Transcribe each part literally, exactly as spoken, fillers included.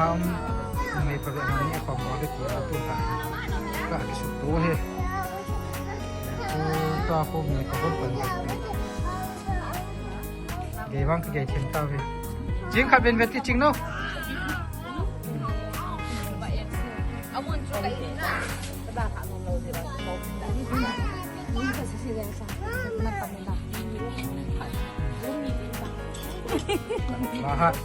Am, ngai pa ve mani a pam ba ve ti a tu ta. Ka ki su to he. Tu ta ko mi ka ko pan. Gei vang ka gei them ta ve. Jing khat ben ve ti ching no. Lahat.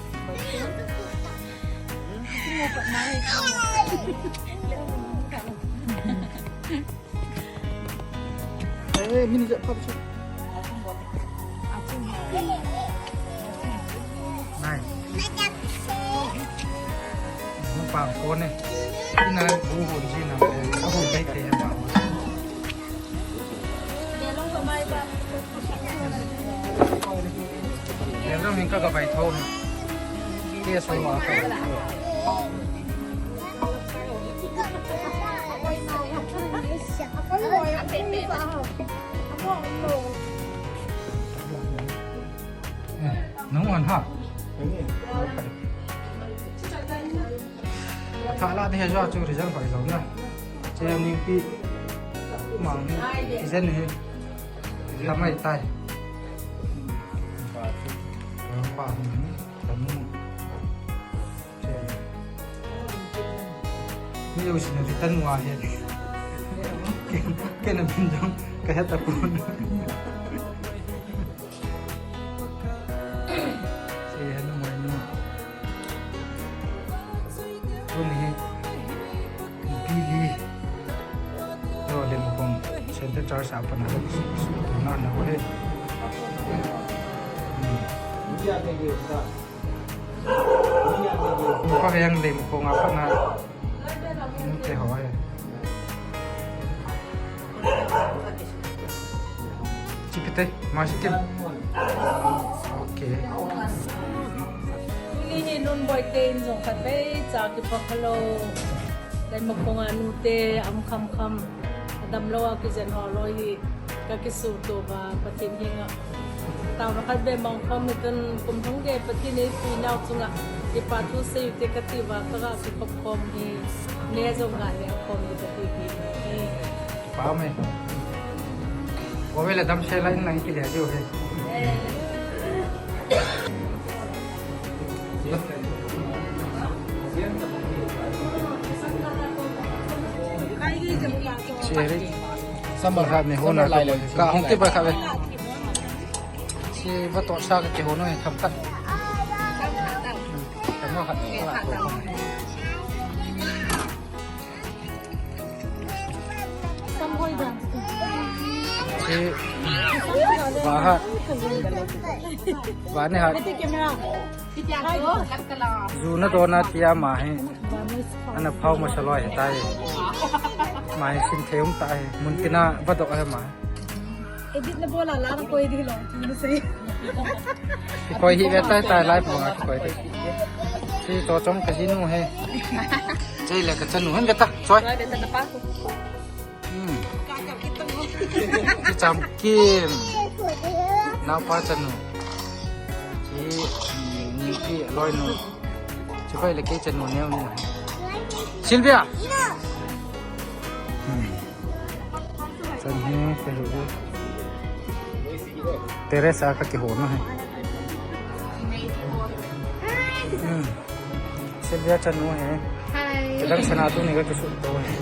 Eh, mini je, pap je. Nai. Mukbang ko ne. Ina bu hun ji na. Abu bai te ba. Belum hingka ka bai tho. Dia semua ka. Nung an ha. Tha la de jo chu result pai jo na. Che ni pi. Mang ni. Isen ni. Tamai tai. Pa ni. Tamu. Che. Mi yo sin ri tan wa he. Ke na bin jong ka ha ta pun. Che hanu mai nu. Tuni hi Bili. Yo le mo kong. Center charge apa na. Na na he. Hmm. Ko ka yang le mo kong apa na. Te ho he. Chipite, ma si kim. Okay. Tuni hi nun boi te in jong khat vei cha kipa kha lou. Lai ma kong a nu te am kham kham. Adam lou a kijen ho lou hi ka kisuto ba Pathen henga. Taona khat vei mang khom ni tun kum thum gei Pathen eipuinau chunga kipa thu sei u te kati uva ka ga kikhop khom hi ne jong ga ne khom ni kati hi. Pa me. Ko ve le dam se la in lang ki le diu he. Siri. Sama khat ni hona ka hong ki ba khat ve. Si ba to sa ka ki hono he tham khat. Tham khat ni ka la ko. Si ba ha. Ba ni ha. Ju na dona tia ma hi. Ana phau masa loi hi tai. Ma hi sin thei um tai. Mun tina vadok hi ma. Edit na bola la na koi di lo. Tu na sei. Kikoi hi ve tai tai lai pong a kikoi di. Si to chong ka jinu hi. Chei le ka chanu hin ka ta. Choi. Choi le ta na pa ko. Hmm. Chi Chamkim. Naopa chanu. Chi, hmm, Ningpi loinu. Chi khoi le kei chanu neo nu. Sylvia. Hmm. Chan hi, kei hu. Teresa ka kiho na hi. Hmm. Sylvia chanu hi. Hi. Kedang sana tu ni ka kisu to hi.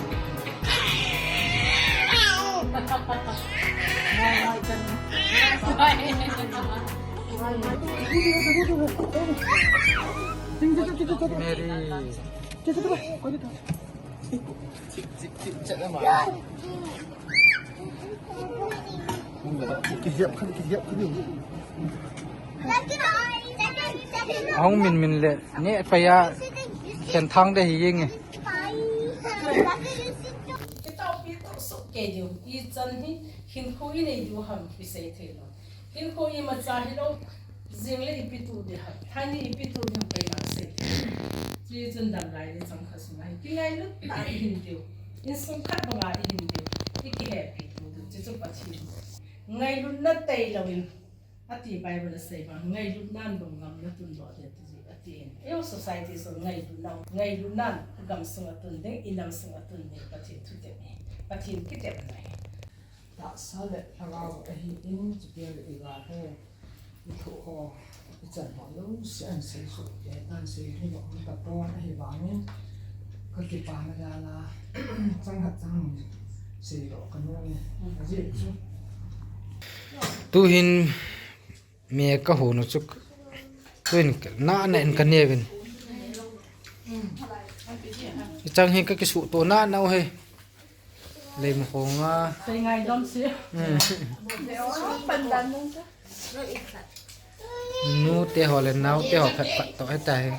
Mary. Ahung min min le ne paya ken thang de hi yeng e. Kei diu, i chan hi, hinkho i nei diu ham, i sei thei lo. Hinkho imacha hi lo, jing le ipi tu di ham, thani ipi tu di ham, kei ma sei thei. Chi chun dam lai di chang kha sung ai. Kingailut ta i hin diu, insung khat banga i hin diu, i kihepi tu diu, chi chu Pathen. Ngailutna tei lo in, ati Bible a sei ba, ngailutnan bang ngam na tun lo de ti ji. Tin, eiho society chu ngailutna, ngailutna gamsunga tun ding, inam sunga tun ding, Pathen thutep hi, Pathen kitepna hi. Tahsa le lhagao ahin, chupia le iga ho, ithoh ho, ichan ho jouse ahin seisoh, eh, ahin sei hi bang tapon ahivangin, kakipana jal a, chang khat chang seilou kanu ni, ajeh chu. Tuhin, Me kahon u chu, tuin nana in kaneuvin. Ichang hi kakisuhto nana u hi. Leimakhong a. Sei ngaidam si. Hmm. Nute ho le naote ho phat phat toh hitai.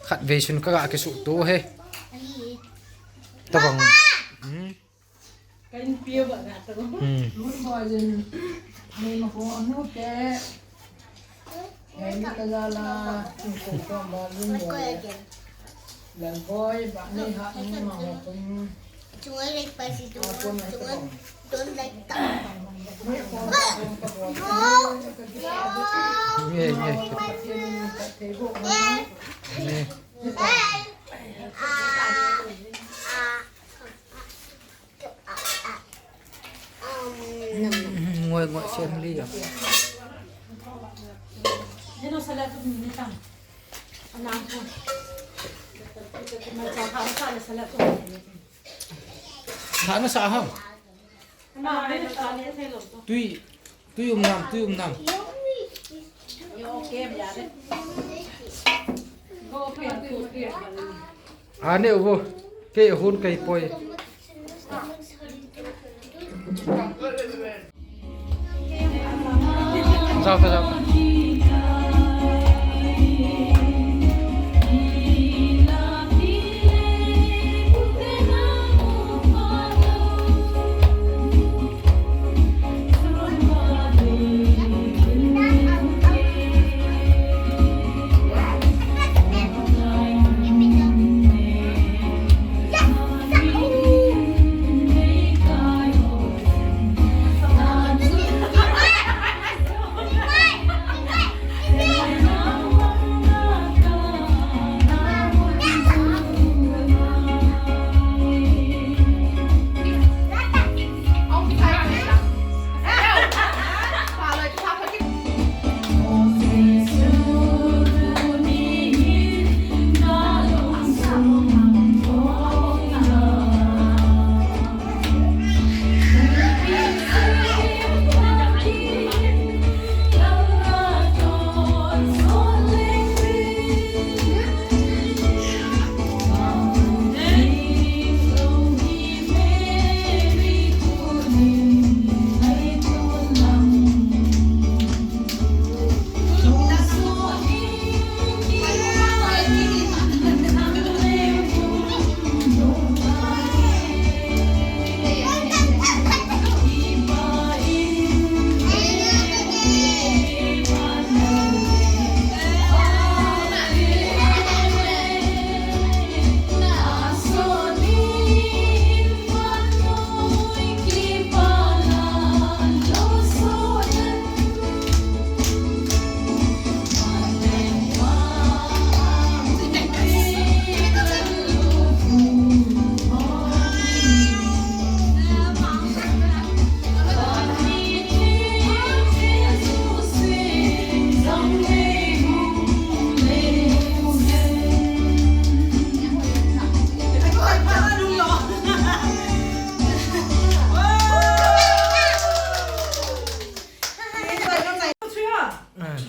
Khatvei sun kaga kisuhto hi. Tabang. Hmm. Ka inpi a ba na to. Hmm. Lun boy jin, ni ma ko anu te. Ni ka la la, ko ko ba lun boy. Lal boy, ba ni ha ni ma ko kun. Chungai lek pa si tu, chungai don lek ta. Ye, ye. Ye. Ngoi, ngoi, family ya. Thana sa ha. Tui. Tui um nam, tui um nam. Ane uvo, kei hun kei poi. Jao ta, jao ta.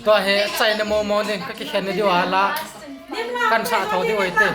Tua hi achaina momo ding, kakikhen na diu ahi la. Kan sa tho diu ahi te.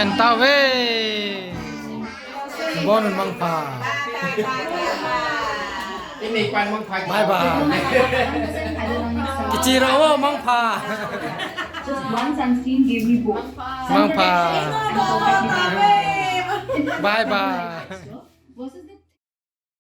Kan tao ve. Bon mangpha. Bye bye. Kichira o mangpha. Just once I'm seeing Gaby book. Mangpha. Bye bye.